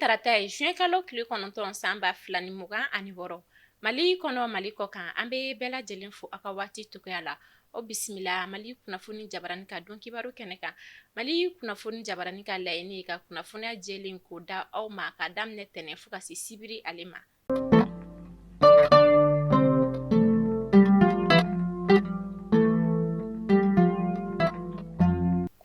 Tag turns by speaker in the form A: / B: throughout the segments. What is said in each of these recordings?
A: Tarata ye, juin kalo tile 9 san 2026, Mali kɔnɔ, Mali kɔ kan, an bɛ bɛɛ lajɛlen fo aw ka waati cogoya la. Aw bisimila Mali kunnafoni jabarani ka don kibaru kɛnɛ kan. Mali kunnafoni jabarani ka laɲini ye ka kunnafoniya jɛlen k'o da aw ma ka daminɛ tɛnɛn fo ka se sibiri ale ma.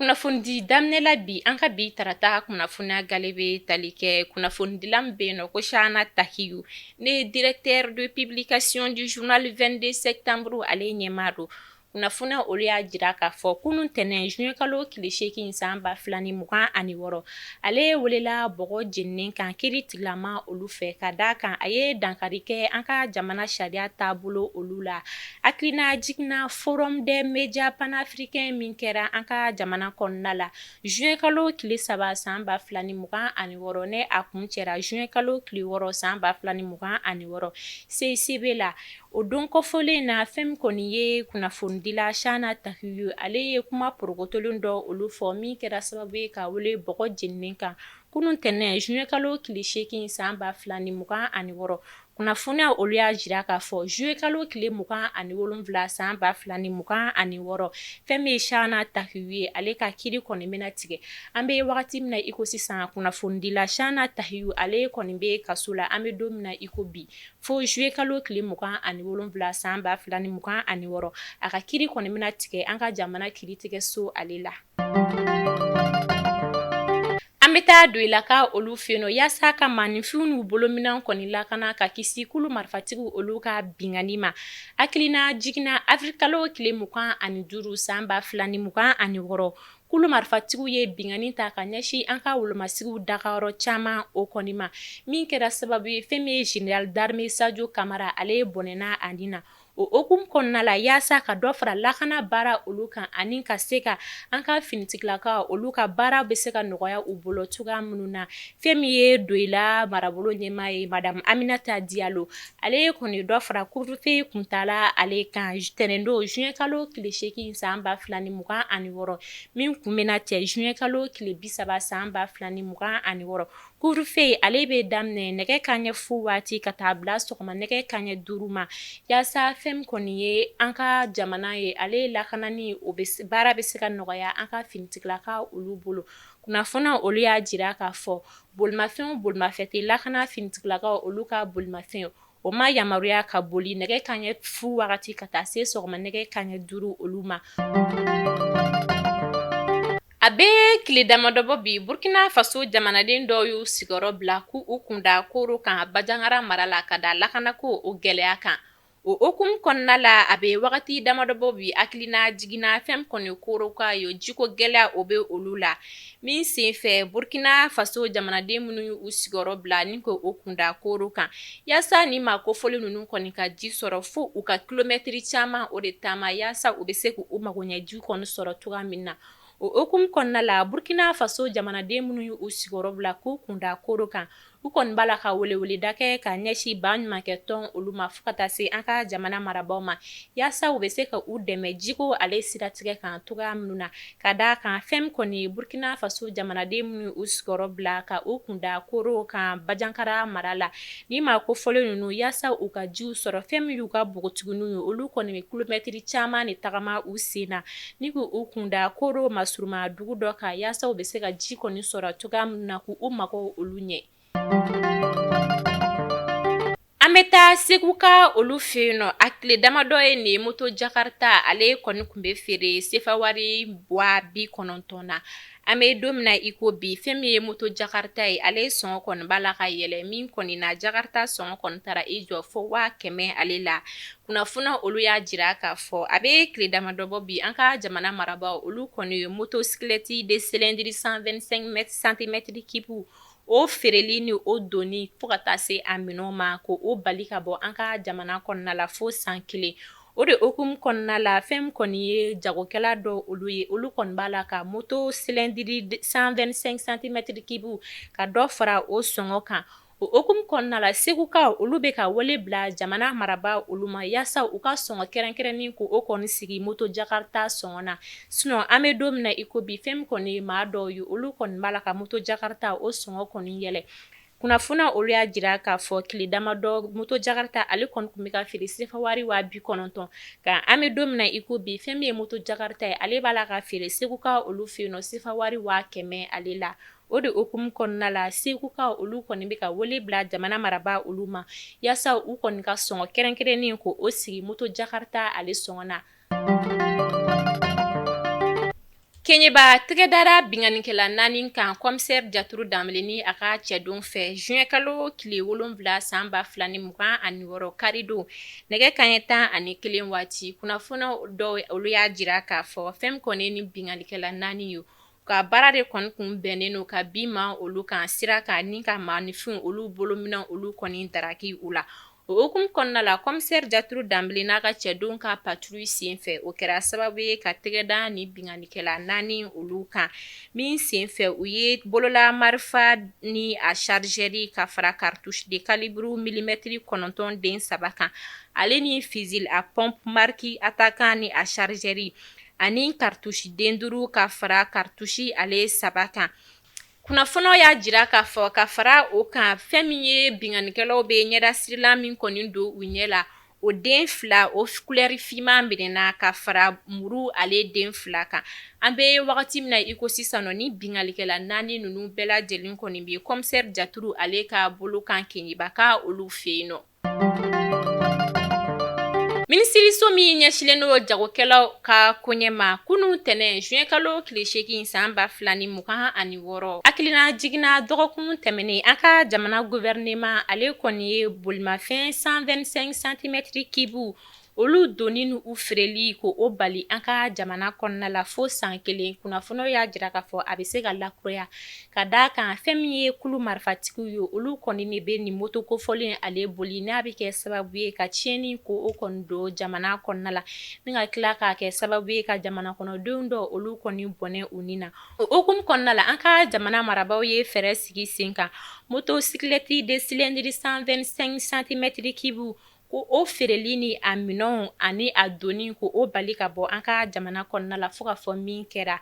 A: Kunnafonidi daminɛ la bi, an ka bi tarata kunnafoniya gale bɛ tali kɛ kunnafonidila min bɛ yen nɔ ko Chahana Takiou, ne ye directeur de publication du journal 22 septembre, ale ɲɛmaa don. Kunnafoniya olu y'a jira k'a fɔ kunun tɛnɛn juin kalo tile 8 san 2026, ale welela bɔgɔ jeninen kan kiri tigilama olu fɛ, ka d'a kan a ye dankari kɛ an ka jamana sariya taabolo olu la. Hakilina jiginna forum des médias panafricains min kɛra an ka jamana kɔnɔna la juin kalo tile 3 san 2026, ne a kuncɛra juin kalo tile 6 san 2026 CICB la. O don kofɔlen na, fɛn min kɔni ye kunnafonidila Chahana Takiou, ale ye kuma porokotolen dɔ olu fɔ min kɛra sababu ye k'a wele bɔgɔ jeninen kan kunun tɛnɛn juin kalo tile 8 san 2026. Kunnafoniya olu y'a jira k'a fɔ juin kalo tile 27 san 2026, fɛn min ye Chahana Takiou ye, ale ka kiri kɔni bɛna tigɛ. An bɛ wagati min na iko sisan, kunnafonidila Chahana Takiou, ale kɔni bɛ kaso la an bɛ don min na iko bi, fo juillet kalo tile 27 san 2026, a ka kiri kɔni bɛna tigɛ an ka jamana kiritigɛso ale la. An bɛ taa Doyilaka olu fɛ yen nɔ yaasa ka maaninfinw n'u bolominɛn kɔni lakana ka kisi kulu marifatigiw olu ka binkanni ma. Hakilina jiginna avril kalo tile 25 san 2026, Kulu marifatigiw ye binkanni ta ka ɲɛsin an ka wolomasigiw dagayɔrɔ caman o kɔni ma, min kɛra sababu ye fɛn min ye général d'armée Sadio Kamara, ale bɔnɛna a ni na. O hukumu kɔnɔna la, yaasa ka dɔ fara lakana baara olu kan ani ka se ka an ka finitigilakaw olu ka baara bɛ se ka nɔgɔya u bolo cogoya minnu na, fɛn min ye Doyila marabolo ɲɛmaa ye, madame Aminata Diallo, ale kɔni dɔ fara couvre-feu kuntaala ale kan tɛnɛndon juin kalo tile 8 san 2026, min kun bɛna cɛ juin kalo tile 30 san 2026. Couvre-feu ale bɛ daminɛ nɛgɛ kanɲɛ fu waati ka taa bila sɔgɔma nɛgɛ kanɲɛ 5 ma, yaasa fɛn min kɔni ye an ka jamana ye, ale lakanani o baara bɛ se ka nɔgɔya an ka finitigilakaw olu bolo. Kunnafoniya olu y'a jira k'a fɔ bolimafɛn o bolimafɛn tɛ lakana finitigilakaw olu ka bolimafɛn, o ma yamaruya ka boli nɛgɛ kanɲɛ fu wagati ka taa se sɔgɔma nɛgɛ kanɲɛ 5 olu ma. A bɛ tile damadɔ bɔ bi, Burkina Faso jamanaden dɔw y'u sigiyɔrɔ bila k'u kunda Koro kan Banjagara mara la ka da lakanako o gɛlɛya kan. O hukumu kɔnɔna la, a bɛ wagati damadɔ bɔ bi, hakilina jiginna fɛn min kɔni Korokaw ye, jiko gɛlɛya o bɛ olu la min senfɛ, Burkina Faso jamanaden minnu y'u sigiyɔrɔ bila ni k'u kunda Koro kan, yaasa ni maa kofɔlen ninnu kɔni ka ji sɔrɔ, fo u ka kilomɛtiri caman o de taama yaasa u bɛ se k'u magoɲɛ ji kɔni sɔrɔ cogoya min na. O hukumu kɔnɔna la, Burkina Faso jamanaden minnu y'u sigiyɔrɔ bila k'u kunda Koro kan, u kɔni b'a la ka weleweleda kɛ ka ɲɛsin baɲumankɛ tɔn olu ma fo ka taa se an ka jamana marabaaw ma, yaasa u bɛ se ka u dɛmɛ jiko ale siratigɛ kan cogoya minnu na, ka d'a kan fɛn min kɔni ye Burkina Faso jamanaden minnu y'u sigiyɔrɔ bila ka u kunda Koro kan Banjagara mara la, ni maa kofɔlen ninnu, yaasa u ka jiw sɔrɔ, fɛn min y'u ka npogotigininw ye, olu kɔni bɛ kilomɛtiri caman de tagama u sen na ni k'u kunda Koro masurunma dugu dɔ kan, yaasa u bɛ se ka ji kɔni sɔrɔ cogoya min na k'u mago olu ɲɛ. An bɛ taa Seguka olu fɛ yen nɔ. A tile damadɔ ye nin ye, moto Jakarta ale kɔni tun bɛ feere sefa wari 90,000 na. An bɛ don min na i ko bi, fɛn min ye moto Jakarta ye, ale sɔngɔ kɔni b'a la ka yɛlɛ, min kɔni na Jakarta sɔngɔ kɔni taara i jɔ fo 100,000 ale la. Kunnafoniya olu y'a jira k'a fɔ a bɛ tile damadɔ bɔ bi, an ka jamana marabaaw olu kɔni ye motocyclette de cylindrée 125 centimètres cubes o feereli ni o donni fo ka taa se a minɛnw ma, ko o bali ka bɔ an ka jamana kɔnɔna la fo san kelen. O de hukumu kɔnɔna la, fɛn min kɔni ye jagokɛla dɔw olu ye, olu kɔni b'a la ka moto cylindrée 125 centimètres cubes ka dɔ fara o sɔngɔ kan. O hukumu kɔnɔna la, Segukaw olu bɛ ka wele bila jamana marabaa olu ma yaasa u ka sɔngɔ kɛrɛnkɛrɛnnen ko o kɔni sigi moto Jakarta sɔngɔ na. Sinon an bɛ don min na i ko bi, fɛn min kɔni ye maa dɔw ye, olu kɔni b'a la ka moto Jakarta o sɔngɔ kɔni yɛlɛ. Kunnafoniya olu y'a jira k'a fɔ tile damadɔ moto jakarta ale kɔni tun bɛ ka feere sefa wari 90,000. Nka an bɛ don min na i ko bi, fɛn min ye moto jakarta ye, ale b'a la ka feere Seguka olu fɛ yen nɔ sefa wari 100,000 ale la. O de hukumu kɔnɔna la, Seguka olu kɔni bɛ ka wele bila jamana marabaa olu ma yaasa u kɔni ka sɔngɔ kɛrɛnkɛrɛnnen ko o sigi moto jakarta ale sɔngɔ na. Keɲeba, tɛgɛ dara binkannikɛla naani kan commissaire Jaturu Danbele ni a ka cɛdenw fɛ juin kalo tile 7 san 2026 karidon nɛgɛ kanɲɛ 11 waati. Kunnafoni dɔw olu y'a jira k'a fɔ fɛn min kɔni ni binkannikɛla naani ye, ka baara de kɔni kun bɛnnen don ka bin ma olu kan sira kan ni ka maaninfin olu bolominɛ olu kɔni daraki u la. O hukumu kɔnɔna la, commissaire Jaturu Danbele n'a ka cɛdenw ka patrouille senfɛ, o kɛra sababu ye ka tɛgɛ da ni binkannikɛla naani olu kan min senfɛ u ye bolola marifa ni a chargeur ka fara cartouche de calibre millimètre 9 den saba kan, ale ni fusil à pompe marque Atakan ni a chargeur ani cartouche den duuru ka fara cartouche ale saba kan. Kunnafoniw y'a jira k'a fɔ ka fara o kan, fɛn min ye binkannikɛlaw bɛ ɲɛdasirilan min kɔni don u ɲɛ la, o den fila o couleur finman minɛna ka fara muru ale den fila kan. An bɛ wagati min na i ko sisan nɔ, ni binkannikɛla naani ninnu bɛɛ lajɛlen kɔni bɛ commissaire Jaturu ale ka bolo kan Keɲeba ka olu fɛ yen nɔ. Minisiriso min ɲɛsilen don jagokɛlaw ka koɲɛ ma, kunun tɛnɛn juin kalo tile 8 san 2026, hakilina jiginna dɔgɔkun tɛmɛnen, an ka jamana gouvernement ale kɔni ye bolimafɛn 125 centimètres cubes olu donni ni u feereli ko o bali an ka jamana kɔnɔna la fo san kelen. Kunnafoniw y'a jira k'a fɔ a bɛ se ka lakuraya ka d'a kan fɛn min ye kulu marifatigiw ye, olu kɔni de bɛ nin moto kofɔlen ale boli, n'a bɛ kɛ sababu ye ka tiɲɛni ko o kɔni don jamana kɔnɔna la, ni ka tila k'a kɛ sababu ye ka jamana kɔnɔdenw dɔ olu kɔni bɔnɛ u ni na. O hukumu kɔnɔna la, an ka jamana marabaaw ye fɛɛrɛ sigi sen kan motocyclette de cylindrée 125 centimètres cubes ko o feereli ni a minɛnw ani a donni ko o bali ka bɔ an ka jamana kɔnɔna la fo ka fɔ min kɛra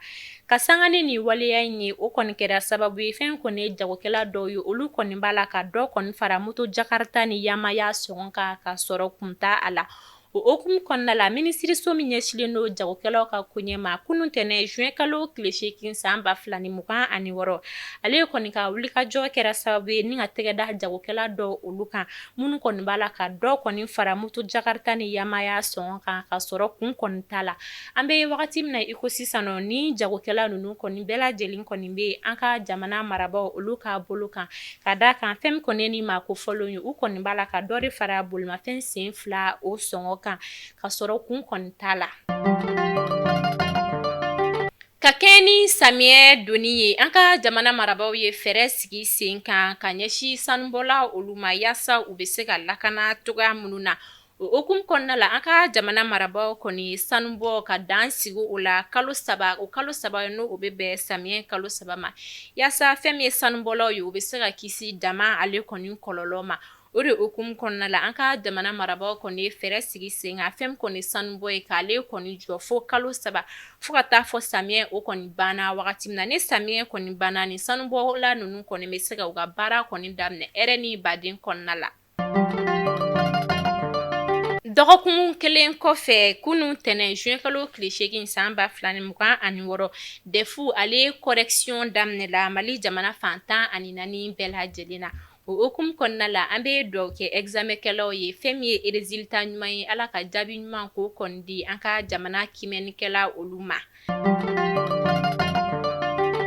A: ka sanga ni nin waleya in ye. O kɔni kɛra sababu ye fɛn kɔni ye jagokɛla dɔw ye, olu kɔni b'a la ka dɔ kɔni fara moto jakarta ni Yamaha sɔngɔ kan ka sɔrɔ kun t'a a la. O hukumu kɔnɔna la, minisiriso min ɲɛsilen don jagokɛlaw ka koɲɛ ma, kunun tɛnɛn juin kalo tile 8 san 2026, ale kɔni ka wulikajɔ kɛra sababu ye ni ka tɛgɛ da jagokɛla dɔw olu kan minnu kɔni b'a la ka dɔ kɔni fara moto jakarta ni Yamaha sɔngɔ kan ka sɔrɔ kun kɔni t'a la. An bɛ wagati min na i ko sisan nɔ, ni jagokɛla ninnu kɔni bɛɛ lajɛlen kɔni bɛ an ka jamana marabaaw olu ka bolo kan ka d'a kan fɛn min kɔni ni maa kofɔlenw ye, u kɔni b'a la ka dɔ de fara bolimafɛn sen fila o sɔngɔ kan ka sɔrɔ kun kɔni t'a la. Ka kɛɲɛ ni samiyɛ donni ye, an ka jamana marabaaw ye fɛɛrɛ sigi sen kan ka ɲɛsin sanubɔla olu ma yaasa u bɛ se ka lakana cogoya minnu na. O hukumu kɔnɔna la, an ka jamana marabaaw kɔni ye sanubɔ ka dan sigi o la kalo saba, o kalo saba n'o o bɛ bɛn samiyɛ kalo saba ma, yaasa fɛn min ye sanubɔlaw ye, u bɛ se ka kisi dama ale kɔni kɔlɔlɔ ma. O de hukumu kɔnɔna la, an ka jamana marabaaw kɔni ye fɛɛrɛ sigi sen kan fɛn min kɔni sanubɔ ye, k'ale kɔni jɔ fo kalo saba, fo ka taa fɔ samiyɛ o kɔni banna wagati min na. Ni samiyɛ kɔni banna, ni sanubɔla ninnu kɔni bɛ se ka u ka baara kɔni daminɛ hɛrɛ ni baden kɔnɔna la. Dɔgɔkun kelen kɔfɛ, kunun tɛnɛn juin kalo tile 8 san 2026, DEF ale correction daminɛla Mali jamana fan 14 bɛɛ lajɛlen na. O hukumu kɔnɔna la, an bɛ dugawu kɛ examenkɛlaw ye, fɛn min ye résultat ɲuman ye, Ala ka jaabi ɲuman k'o kɔni di an ka jamana kiimɛnikɛla olu ma.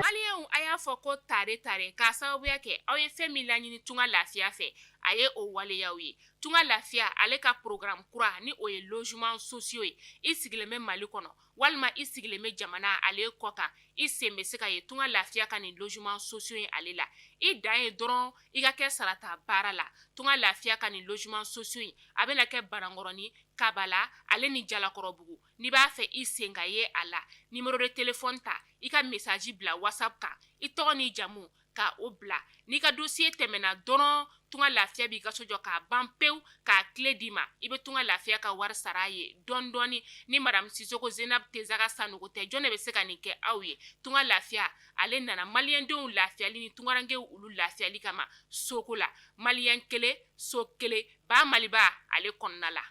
B: Maliyɛnw, a y'a fɔ ko tare tare k'a sababuya kɛ aw ye fɛn min laɲini Tunga Lafiya fɛ, a ye o waleyaw ye. Tunga Lafiya ale ka programme kura ni o ye logement sociaux ye. I sigilen bɛ Mali kɔnɔ walima i sigilen bɛ jamana ale kɔ kan, i sen bɛ se ka ye Tunga Lafiya ka nin logement sociaux ye ale la. I dan ye dɔrɔn i ka kɛ sarata baara la. Tunga Lafiya ka nin logement sociaux in a bɛna kɛ Banankɔrɔni, Kabala ale ni Jalakɔrɔbugu. N'i b'a fɛ i sen ka ye a la, numéro de téléphone ta, i ka message bila WhatsApp kan, i tɔgɔ n'i jamu. ka o bila. N'i ka dossier tɛmɛna dɔrɔn, Tunga Lafiya b'i ka so jɔ k'a ban pewu, k'a clé d'i ma. I bɛ Tunga Lafiya ka wari sara a ye dɔɔni dɔɔni. Ni madame Sisoko Zenab Tezaga Sanogo tɛ, jɔn de bɛ se ka nin kɛ aw ye? Tunga Lafiya ale nana maliyɛndenw lafiyali ni tungarankew olu lafiyali kama soko la. Maliyɛn kelen, so kelen, ba Maliba ale kɔnɔna la.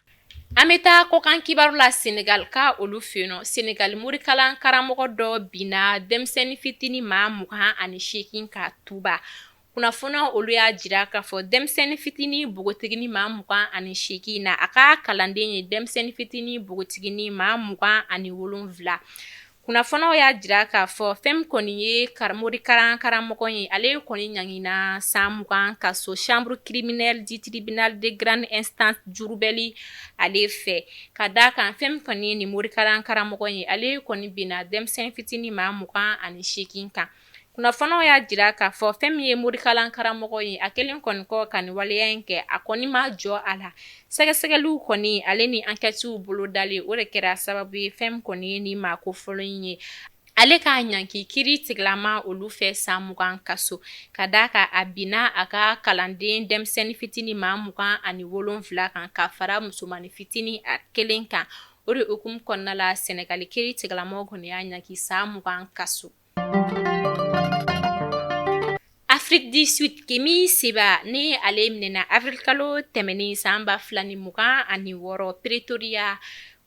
A: An bɛ taa kɔkan kibaru la. Senegal ka olu fɛ yen nɔ, Senegal morikalan karamɔgɔ dɔ binna denmisɛnnin fitinin maa 28 kan Tuba. Kunnafoniya olu y'a jira k'a fɔ denmisɛnnin fitinin npogotiginin maa 28 na, a ka kalanden ye denmisɛnnin fitinin npogotiginin maa 27. Kunnafoniyaw y'a jira k'a fɔ fɛn min kɔni ye morikalan karamɔgɔ ye, ale kɔni ɲangina san 20 kaso chambre criminelle du tribunal de grande instance Diourbel ale fɛ, ka d'a kan fɛn min kɔni ye nin morikalan karamɔgɔ ye, ale kɔni binna denmisɛnnin fitinin maa 28 kan. Kunnafoniyaw y'a jira k'a fɔ fɛn min ye morikalan karamɔgɔ ye, a kɛlen kɔni kɔ ka nin waleya in kɛ, a kɔni ma jɔ a la. Sɛgɛsɛgɛliw kɔni ale ni ankɛtiw bolodalen, o de kɛra sababu ye fɛn min kɔni ye nin maa kofɔlen in ye, ale k'a ɲangi kiri tigilama olu fɛ san 20 kaso, ka d'a kan a binna a ka kalanden denmisɛnnin fitinin maa 27 kan, ka fara musomannin fitinin a kelen kan. O de hukumu kɔnɔna la, Sɛnɛgali kiri tigilamaw kɔni y'a ɲangi san 20 kaso. Afrique du Sud, Kemi Seba ni ale minɛna avril kalo tɛmɛnen san 2026 Pretoria.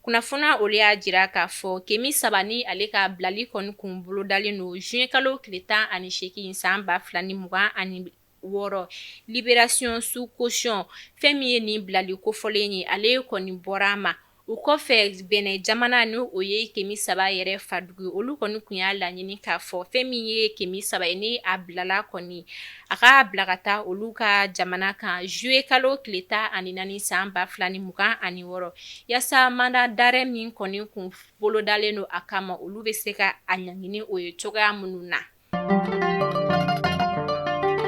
A: Kunnafoniya olu y'a jira k'a fɔ Kemi Seba ni ale ka bilali kɔni kun bolodalen don juin kalo tile 18 san 2026, libération sous caution. Fɛn min ye nin bilali kofɔlen ye, ale kɔni bɔra a ma. O kɔfɛ, Benin jamana, ni o ye Kemi Seba yɛrɛ fadugu, olu kɔni tun y'a laɲini k'a fɔ fɛn min ye Kemi Seba ye, ni a bilala kɔni, a k'a bila ka taa olu ka jamana kan juillet kalo tile 14 san 2026, yaasa mandat d'arrêt min kɔni kun bolodalen don a kama, olu bɛ se ka a ɲangi ni o ye cogoya minnu na.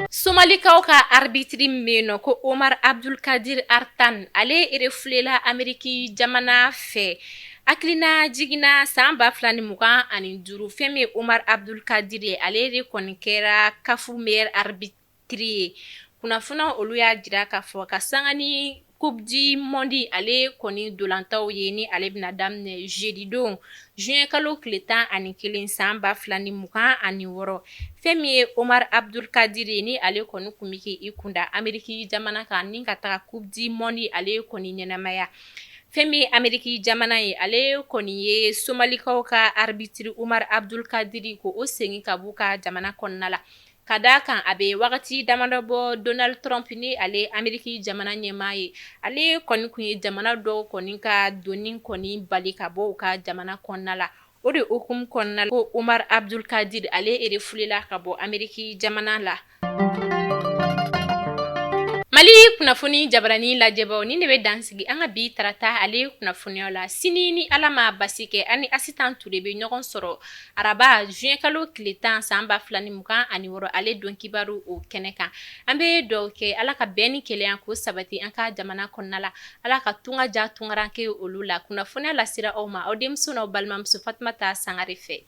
A: Somalikaw ka arbitre min bɛ yen nɔ ko Omar Abdulkadir Artan, ale refulela Ameriki jamana fɛ. Hakilina jiginna san 2025, fɛn min ye Omar Abdulkadir ye, ale de kɔni kɛra CAF meilleur arbitre ye. Kunnafoniya olu y'a jira k'a fɔ ka sanga ni Coupe du monde ale kɔni dolantaw ye, ni ale bɛna daminɛ jeudi don juin kalo tile 11 san 2026, fɛn min ye Omar Abdulkadir ye, ni ale kɔni tun bɛ k'i kunda Ameriki jamana kan ni ka taga Coupe du monde ale kɔni ɲɛnamaya. Fɛn min ye Ameriki jamana ye, ale kɔni ye Somalikaw ka arbitre Omar Abdulkadir ko o segin ka b'u ka jamana kɔnɔna la, ka d'a kan a bɛ wagati damadɔ bɔ, Donald Trump, ni ale Ameriki jamana ɲɛmaa ye, ale kɔni tun ye jamana dɔw kɔni ka donni kɔni bali ka bɔ u ka jamana kɔnɔna la. O de hukumu kɔnɔna ko Omar Abdulkadir ale refulela ka bɔ Ameriki jamana la. Mali kunnafoni jabarani lajɛbaw, nin de bɛ dan sigi an ka bi tarata ale kunnafoniyaw la. Sini, ni Ala ma basi kɛ, an ni Asitan Ture bɛ ɲɔgɔn sɔrɔ araba juin kalo tile 10 san 2026 ale don kibaru o kɛnɛ kan. An bɛ dugawu kɛ Ala ka bɛn ni kelenya k'o sabati an ka jamana kɔnɔna la, Ala ka tunga ja tungaranke olu la. Kunnafoniya lasera aw ma aw denmuso n'aw balimamuso Fatumata Sangare fɛ.